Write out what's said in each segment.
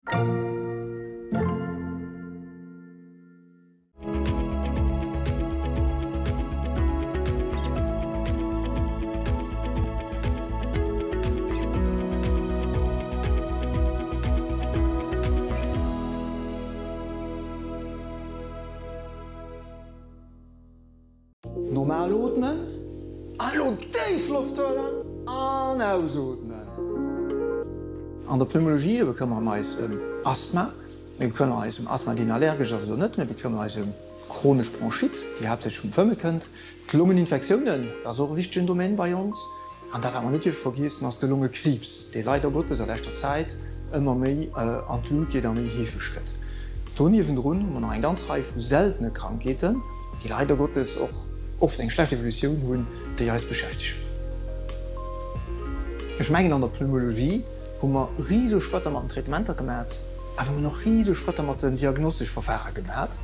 Normal ootmen, an elo déif Loft huelen an ausootmen. An der Pneumologie bekëmmere mer eis ëm Asthma. Mir bekëmmere eis ëm Asthma, deen allergesch ass oder net. Mir bekëmmere eis ëm chronesch Bronchite, déi haaptsächlech vum Fëmme kënnt. D'Longeninfektiounen, dat ass och e wichtegen Domaine bei ons. An da wat mer net dierfe vergiessen, ass de Longekriibs, dee leider Gottes a leschter Zäit ëmmer méi an d'Lut geet a méi heefeg gëtt. Do niewendrun hu mer nach eng ganz Rei vu seltene Krankheeten, déi leider Gottes och oft eng schlecht Evolutioun hunn, déi eis beschäftegen. Ech mengen, an der Pneumologie hu mer rise Schrëtter mat den Traitementer gemat, awer mer hunn och rise Schrëtter mat den diagnostesch Verfahre gemat.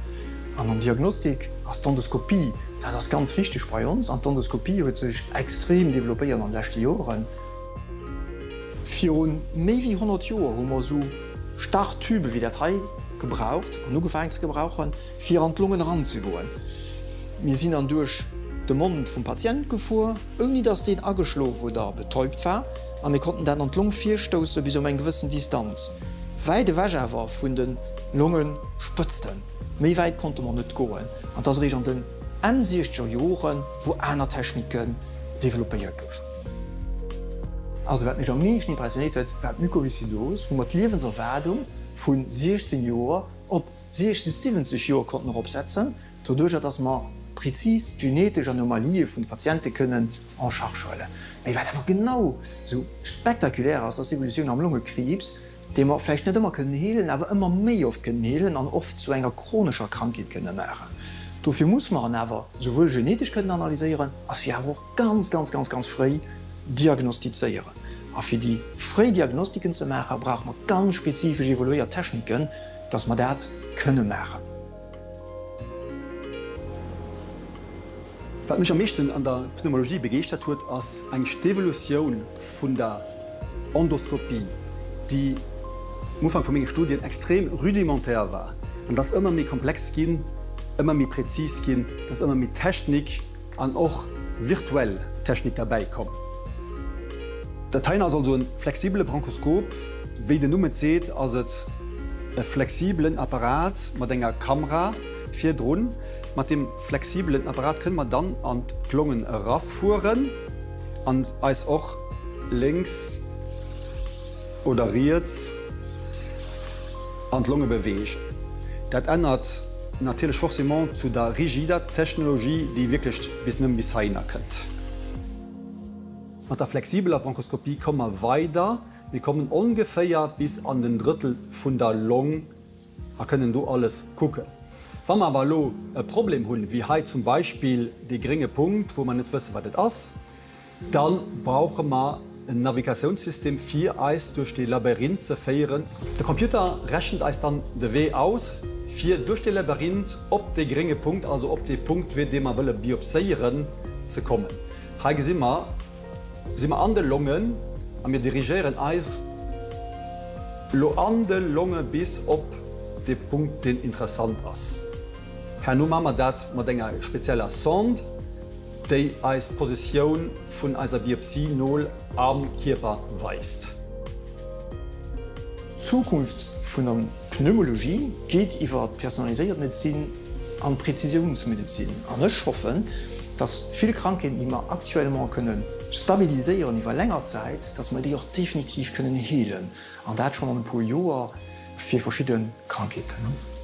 An am Diagnostik ass d'Endoskopie, dat ass ganz wichteg bei ons, an d'Endoskopie huet sech extrem developpéiert an de leschte Joren. Viru méi wéi 100 Joer hu mer esou starr Tübe wéi dat hei gebraucht an ugefaangen ze gebrauchen, fir an d'Longen eranzegoen. Mir sinn dann duerch de Mond vum Patient gefuer, ouni dass deen ageschlof oder betäubt war, a mir konnten dat an d'Long virstousse bis op eng gewëssen Distanz, wäit ewech awer vun de Longenspëtzten. Méi wäit konnte mer net goen. An et ass eréischt an den Enn siechzeger Joren, wou aner Techniken developpéiert goufen. Also wat mech am meeschten impressionéiert huet, war d'Mukoviscidose, wou mer d'Liewenserwaardung vu 16 Joer op 60, 70 Joer konnten eropsetzen, doduercher dass mer prezis d'genetesch Anomalië vun de Patiente kënnen en charge huelen. Mee wat awer genau esou spektakulär ass, ass d'Evolutioun am Longekriibs, dee mer vläicht net ëmmer kënnen heelen, awer ëmmer méi oft kënnen heelen an oft zu enger chronescher Krankheet kënnen maachen. Dofir muss mer en awer souwuel genetesch kënnen analyséieren, als wéi awer och ganz, ganz, ganz, ganz fréi diagnostizéieren. A fir déi fréi Diagnostiken ze maachen, brauche mer ganz spezifesch evoluéiert Techniken, dass mer dat kënne maachen. Wat mech am meeschten an der Pneumologie begeeschtert huet, ass eng d'Evolutioun vun der Endoskopie, déi um Ufank vu menge Studien extrem rudimentär war an et ass ëmmer méi komplex ginn, ëmmer méi präzis ginn, et ass ëmmer méi Technik an och virtuell Technik derbäi komm. Dat heien ass also e flexibele Bronchoskop. Wéi den Numm et seet, ass et e flexibelen Apparat mat enger Kamera virdrun. Mat deem flexibelen Apparat kënne mer dann an d'Longen erafueren an eis och lénks oder riets an d'Longe beweegen. Dat ännert natierlech forcément zu der rigider Technologie, déi wierklech bis nëmme bis heihinner kënnt. Mat der flexibeler Bronchoskopie komme mer weider. Mir kommen ongeféier bis an den Drëttel vun der Long a kënnen do alles kucken. Wa mer awer elo e Problem hunn, wéi hei zum Beispill dee grénge Punkt, wou mer net wëssen, wat et ass, da brauche mer en Navigatiounssystem, fir eis duerch dee Labyrinth ze féieren. De Computer rechent eis dann de Wee aus, fir duerch dee Labyrinth op dee grénge Punkt, also op dee Punkt, dee mer wëlle biopséieren, ze kommen. Hei gesi mer, si mer an de Longen a mir dirigéieren eis lo an de Longe bis op dee Punkt, deen interessant ass. Herno maache mer dat mat enger spezieller Sonde, déi eis d'Positioun vun eiser Biopsienol am Kierper weist. D'Zukunft vun der Pneumologie geet iwwer d'personaliséiert Medezin an d'Präzisiounsmedezin. An ech hoffen, dass vill Krankheeten, déi mer actuellement kënne stabiliséieren iwwer länger Zäit, dass mer déi och definitiv kënnen heelen, an dat schonn an e puer Joer fir verschidde Krankheeten.